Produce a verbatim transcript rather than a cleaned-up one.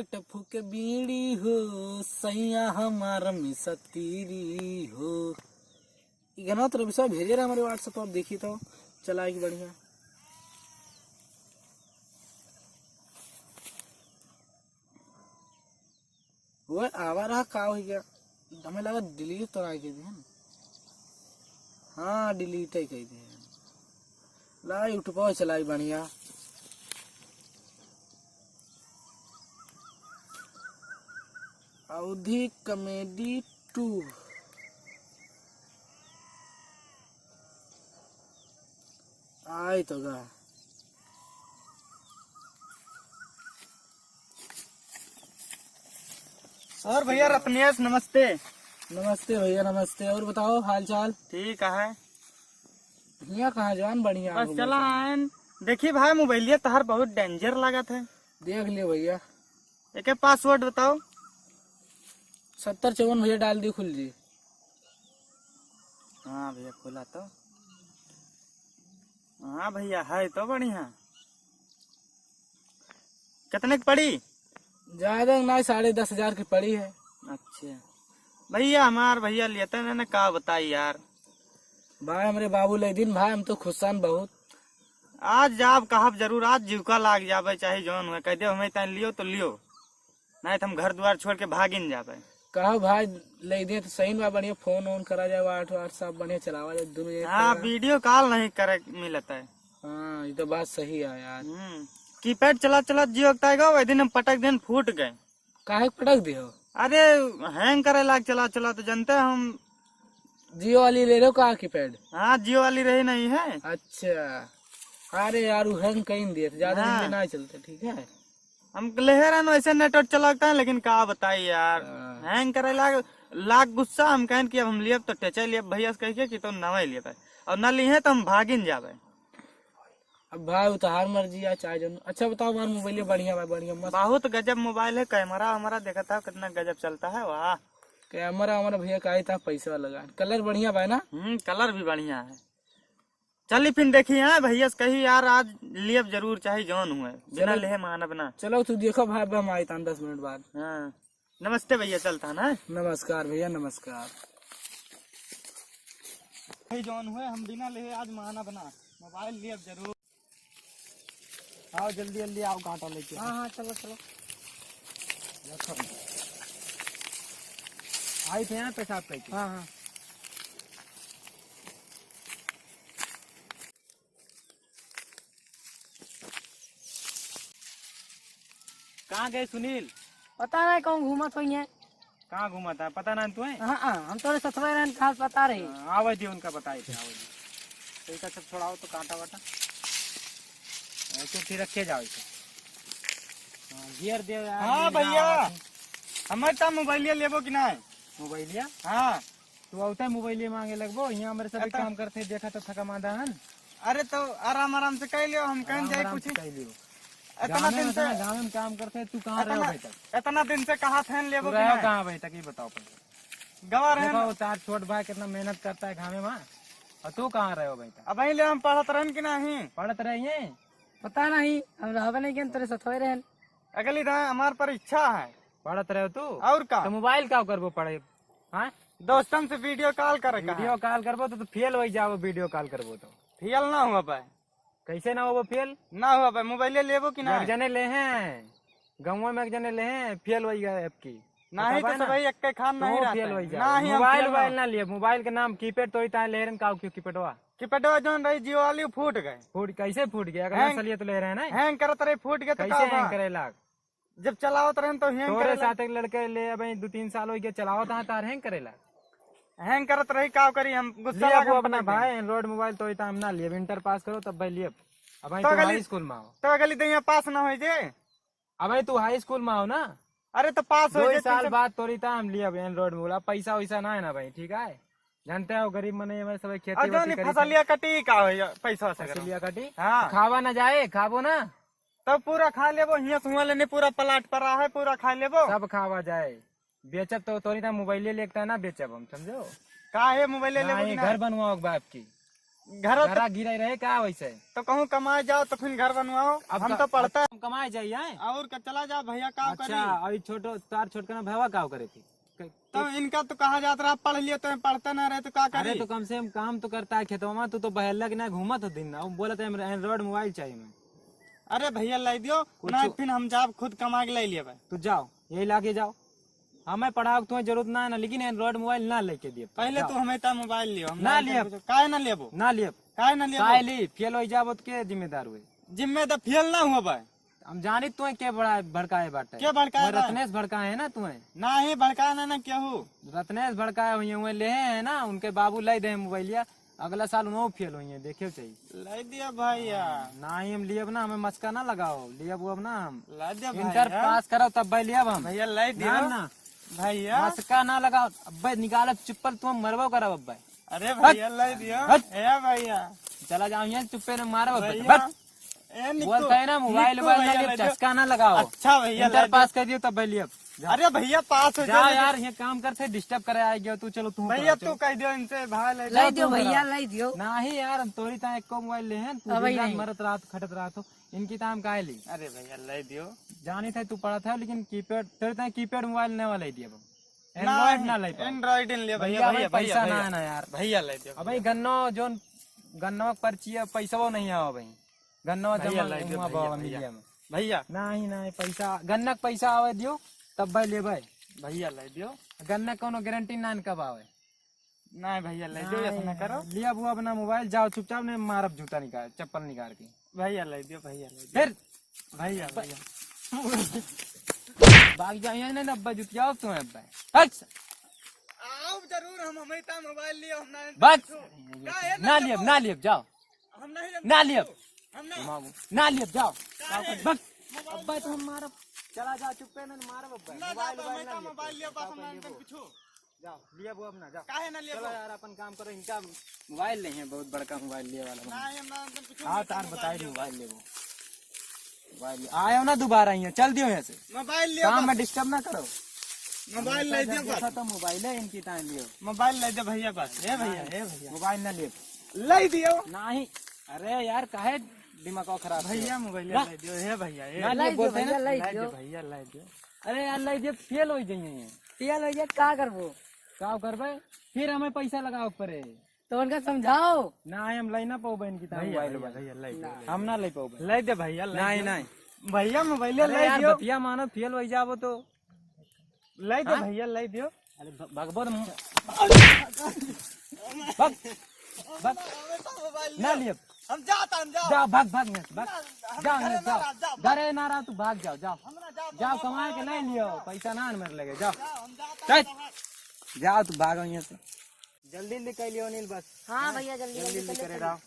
टफू के बीड़ी हो, सैया हमार मिसतीरी हो। ई गाना तो रविशा भेजे रहा हमारे WhatsApp पर, आप देखी तो चला के बढ़िया। वो आवा रहा, का हो गया? हमें लगा डिलीट तो ना कर दिया ना। हाँ, डिलीट ही कर दिया। ला, YouTube पर चलाई बढ़िया। अवधी कॉमेडी टू। आई तो गा। और भैया रत्नेश, नमस्ते। नमस्ते भैया, नमस्ते। और बताओ हाल चाल? ठीक है। हियाँ कहाँ जान, बढ़िया बस हो चला मौसम। आयन। देखी भाई, मोबाइलिया तहार बहुत डेंजर लागत है। देख लियो भैया। एके पासवर्ड बताओ। सत्तर चौवन भैया डाल दी, खुल जी। हाँ भैया, खुला तो। हाँ भैया, है तो बढ़िया। कितने की पड़ी? ज्यादा ना, साढ़े दस हजार की पड़ी है। अच्छा भैया, हमार भैया लेते ना, ना का बताई यार। भाई, हमरे बाबू ले दिन भाई, हम तो खुशान बहुत। आज जाब कहब जरूर, आज जीवका लाग जाबे, चाहे जौन हुए, कह दे हमें तैं लियो तो लियो, नहीं तो हम घर द्वार छोड़ के भागिन जाबे। कहो भाई, ले दे तो सही बा, बढ़िया फोन ओन करा जाए, WhatsApp बढ़िया चलावा जाए, दुनिया एक हाँ, तरह। वीडियो कॉल नहीं करे मिलत है। हाँ, ये तो बात सही है यार। हम्म, कीपैड चला चला जियो के ताई गो, वही दिन हम पटक दिन फूट गए। काहे के पटक दियो? अरे, हैंग करे लाग चला चला, तो जानते हैं हम। जियो वाली ले लो का कीपैड? हाँ, जियो वाली रही नहीं है। अच्छा, अरे यार, वो हैंग कहीं दिए थे, ज्यादा हाँ। दिन में ना चलते, ठीक है। हम लेहे रहन वैसे नेटवर्क चलता है, लेकिन का बताई यार, हाँ। हैंग करे लाग, लाग गुस्सा। हम कहन कि अब हम लियब तो टेचे लियब भैया से कह के कि तो नवे लियब है, और न लिहे तो हम भागिन जाबे। अब भाई, वो तो हार मर्जी आ, चाहे जौन। अच्छा बताओ, हमार मोबाइल बढ़िया बा, बढ़िया मस्त। बहुत गजब मोबाइल है, कैमरा वैमरा देखा था कितना गजब चलता है, वाह। कैमरा हमारा भैया का ही था, पैसा लगा। कलर बढ़िया बा ना? हम्म, कलर भी बढ़िया है। चली फिर देखी, हाँ, भैया से कही यार, आज लियब जरूर, चाहे जौन हुए, बिना चलो। लेहे मानब ना। चलो, तू देखो भाई, अब हम आई तान दस मिनट बाद। हाँ, नमस्ते भैया, चलता ना। नमस्कार भैया, नमस्कार। भाई जौन हुए, हम बिना लेहे आज मानब ना, मोबाइल लियब जरूर। आओ जल्दी जल्दी आओ, कांटा लेके। हाँ, हाँ, चलो, चलो। रखो। आई थे यहाँ पेशाब करके। हाँ, हाँ। कहाँ गए सुनील? पता नहीं कहूँ घूमत होइहैं। कहाँ घूमत है, पता नहीं तुहे? हाँ, हाँ, हम तोरे सथवा रहन, कहाँ से पता रही? हाँ, आवे दियो उनका, बताए थे, आवे दियो। तो इनका सब छोड़ाओ तो, कांटा वाटा। ऐसे फिर रखे जाओ इसे। हाँ, गियर दे यार, हाँ गियर भैया, आवाज है। हमें तो मोबाइलिया लेबो कि नहीं? मोबाइलिया? हाँ। तू औते मोबाइल मांगे लगबो, यहाँ हमरे सब अतः काम करते, देखा तो थका मांदा हन। अरे तो आराम आराम से कह लियो, हम कहीं आराम जाए आराम कुछ। से कह लियो। इतना गाँव में दिन से उतना गाँव में काम करते, तू कहाँ रहे हो इतना, अभी तक? इतना दिन से कहा थे लेबो तू कि रहे हो नहीं? कहाँ अभी तक, ये बताओ पहले। गवा रहे देखो, ना। तार छोट भाई कितना मेहनत करता है घामे में, और तू कहाँ रहे हो अभी तक? अब ले हम पढ़त रहन कि नहीं? पढ़त रहिए। पता नहीं, हम रहबे नहीं किया, तेरे साथ होए रहन। अगली दाएं हमार पर इच्छा है। पढ़त रहे हो तू? और का? तो मोबाइल का करबो पढ़े? हाँ? दोस्तन से वीडियो कॉल करे का वीडियो है। कॉल करबो तो, तो फेल हो जाओ, वीडियो कॉल करबो तो। फेल ना हुआ पाए। कैसे ना होबो फेल? ना हुआ पाए, मोबाइल लेबो कि ना? एक जने ले हैं, गाँव में एक जने ले हैं, फेल हो गया आपकी। नहीं तो बताबा ना। भाई, एक के खान नहीं तो रहता फेल है। हो जाओ। नहीं, हम मोबाइल फेल ना वोबाइल ना लिए, मोबाइल के नाम कीपैड तो इतना ले रहे हैं, काऊ क्यों कीपैडवा? कीपैडवा जौन रही जियो वाली, फूट गए। फूट, कैसे फूट गया? अगर हैंग, नस्ल ये तो ले रहे हैं ना। हैंग करत रही, फूट गए तो कैसे का हैंग बा? करे लाग? जब चलावत रहन तो हैंग तोरे करे लाग। साथ एक लड़के ले, अब दो तीन साल हो गया चलावत, हाँ, तार हैंग करे लाग। हैंग करत रही, का करी हम, गुस्सा ले लाग अब हम अपना पटक दें। भाई, एंड्रॉइड मोबाइल तो इतना हम ना लिए, अब इंटर पास करो तब भाई लिए। अब तो तो अगली, हाई स्कूल में आओ। तो अगली दैया पास ना हो जे। अब तू हाई स्कूल में आओ ना। अरे तो पास हो दो जाए, साल तुमसे बाद तोरी ता हम लिए अब एंड्रॉइड मोबाइल। अब पैसा वैसा ना है ना भाई, ठीक है? जानते हो गरीब मने में सब खेती और जो बाती नहीं करी फसलिया थे। कटी का हो या पैसा से करो। फसलिया कटी? हाँ। खावा ना जाए, खाबो ना। तब पूरा खा लेबो, हियां से हुआं लेने पूरा प्लाट पड़ा है, पूरा खा लेबो। सब खावा जाए। बेचब तो तोरी ता मोबाइल लेके ता ना बेचब हम, समझो? का है मोबाइल ना, लेबो कि ये ना? घर बनवाओ बाप की। घर तो घरा गिराई रहे का वैसे? तो कहूँ कमाए जाओ तो फिर घर बनवाओ। अब हम का-, तो पढ़ता। हम कमाए जाई, हैं? और का, चला जाओ भैया, का अच्छा, करी? अभी छोटो, तार छोटकना भैया का करे थी? क-, तो इनका तो कहा जात रहा, पढ़ लियो, तो पढ़ते ना रहे, तो का अरे, करी? तो कम से कम काम तो करता है खेतवा में, तू तो बहला के ना घूमत हो दिन ना। वो बोलत है, "Android mobile चाहिए मैं।" अरे भैया, लाई दियो, कुछ ना फिर हम जाब खुद कमा के लाई लिया भाई। तू जाओ, यही लाके जाओ, हमें पढ़ाओ के तुम्हें जरूरत ना है ना, लेकिन Android mobile ना लेके दिए। पहले जाओ। तू हमें ता mobile लियो, हम ना ना लियब। काहे ना लेबो? ना लियब। काहे ना लेबो? काहे ली? फेल हो जाबो तो के जिम्मेदार हुए? जिम्मेदार फेल ना हुआ भाई। हम जानी तुम्हें के बड़ा भड़काए बाटे। के भड़काए तुम्हें बा? रत्नेश भड़काए है ना तुम्हें? नाही, भड़काए ना, ना केहू। रत्नेश भड़काए हुए, हुए ले है ना, उनके बाबू लाई दे मोबाइलिया, अगला साल उन्हों फेल हुई है, देखे चाहिए। लाई दिया भैया। हाँ, नाही हम लियब ना, हमें मस्का ना लगाओ, लियब अब ना हम। लाई दिया इंटर भैया। पास करो तब भाई लियब हम। भैया लाई दिया। ना, ना। भैया। मस्का ना लगाओ, अब्बे निकालब चप्पल तुम मरबो करब अब्बे। अरे हट। भैया लाई दियो। हट। ए भैया। चला जाओ यहाँ चुप्पे ने मारब अब्बे। भैया। हट। ए निक्कू, बोलता है ना, मोबाइल निक्कू वोबाइल ना भैया लियो, लाई दियो। चस्का ना लगाओ। अच्छा भैया, इंटर लाई दियो। पास कर दियो तब भाई लियब। जाओ। अरे भैया, पास हो जाओ जाओ। यार, ये काम करते, डिस्टर्ब करे आ गयो तू, चलो तू भैया, करो, तू चलो। कह दियो इनसे, भाई लाई लाई दियो। दियो भैया, लाई दियो। नाही यार, हम तोरी ता एको मोबाइल ले हैं, तू अबे दिन रात नहीं। मरत रात, खटत रात हो, इनकी ताम काहे ली? अरे भैया, लाई दियो। जानी थे तू पढ़त है, लेकिन कीपैड, तोरी ता कीपैड मोबाइल नवा लाई दिया। Android ना लाई पाओ। Android नहीं ले भैया, भैया, भैया, पैसा भैया, ना है ना यार। भैया लाई दियो अबे भैया। गन्नो जोन गन्नो के पर्ची है, पैसवो नहीं आवा भाई। गन्नो भैया, जमा लाई दियो, हुआ भैया, बाबा भैया। मीडिया में। भैया। नाही, नाही, पैसा, गन्ना के पैसा आवे दियो, तब भाई लेबै। भैया, लाई दियो। गन्ना के कौनो गारंटी ना न कब आवे। नाही भैया, लाई दियो, ऐसा ना करो। लिया बुआ अपना मोबाइल, जाओ चुपचाप, नहीं मारब जूता निकाल, चप्पल निकाल के। भैया, लाई दियो, भैया, लाई दियो। फिर? भैया, भैया। भाग जाओ, यहाँ नहीं, अब्बा जुतियाओ तुम्हें, अब्बा। हट। आओ जरूर, हम हमें ता मोबाइल लियो, हम ना बस। का है ना लियब, ना लियब, जाओ। हम नहीं लेब ना लियब। हम नहीं। घुमाओ। ना लियब, जाओ। काहे? बस। मोबाइल अब्बा तुम मारब। चला जा, चुप्पे ना मारब अब्बा। ना मोबाइल, जाता, मोबाइल मैं ना तो लियब। मोबाइल लिया, बस हम ना लेब। कुछ। जाओ, लियब अब ना, जाओ। काहे ना लेब? चलो यार, अपन काम करो, इनका मोबाइल नहीं है, बहुत बड़का मोबाइल लिए वाला। ना, हम ना लेब कुछ। हाँ, तार बताई मोबाइल लेबो। मोबाइल आयो ना दोबारा यहाँ, चल दियो यहाँ से। मोबाइल लियो काम बस। में डिस्टर्ब ना करो। मोबाइल ले दियो देखा बस। तो मोबाइल है इनकी तान लियो। मोबाइल ले दे भैया बस। ए भैया, ए भैया। मोबाइल ना लियो। ले दियो। नाही। अरे यार, काहे दिमाग खराब भैया, करो? मोबाइल ना। ले दियो, हे भैया, ए। ना ना ले ले दियो बोलते हैं भैया, ना। ले ले दियो। दे भैया, ले दियो। अरे यार, ले दे, फेल हो जाइए। फेल हो जाए, का करबो? का करबे? फिर हमें पैसा लगावे पड़े। तो उनका समझाओ। ना, हम लाई ना पाओ बहन की तरह भैया, मोबाइल भैया, भाई। भैया, लाई दे, ना। लाई हम दे। ना लाई पाओ बहन। लाई दे भैया, लाई नहीं, दे। नहीं। भैया, मोबाइल अरे लाई यार, दियो। बतिया मानो, फेल हो जाबो तो। लाई दे हाँ? भैया, लाई दियो। अरे भ-, भगबो तो मुँह। भग, भग। हमें तो मोबाइल ना लियो। लियो। हम जाता, हम जाओ। जाओ, भाग, भाग यहाँ से, भाग। ना, हम जाओ, घरे यहाँ से, ना जाओ। रह, जाओ, भाग। घरे ना रहा, तू भाग जाओ, जाओ। हम ना जाओ, जाओ, भाग, कमाए के भाग। नहीं लियो, पैसा ना मेरे लगे, जाओ। जाओ, हम जाता, चल। जाओ, भाग। जाओ, तू भागो यहाँ से। जल्दी निकल लियो, अनिल, बस। हाँ हाँ? भैया, जल्दी, जल्दी जल्दी निकल करे लियो। रहो।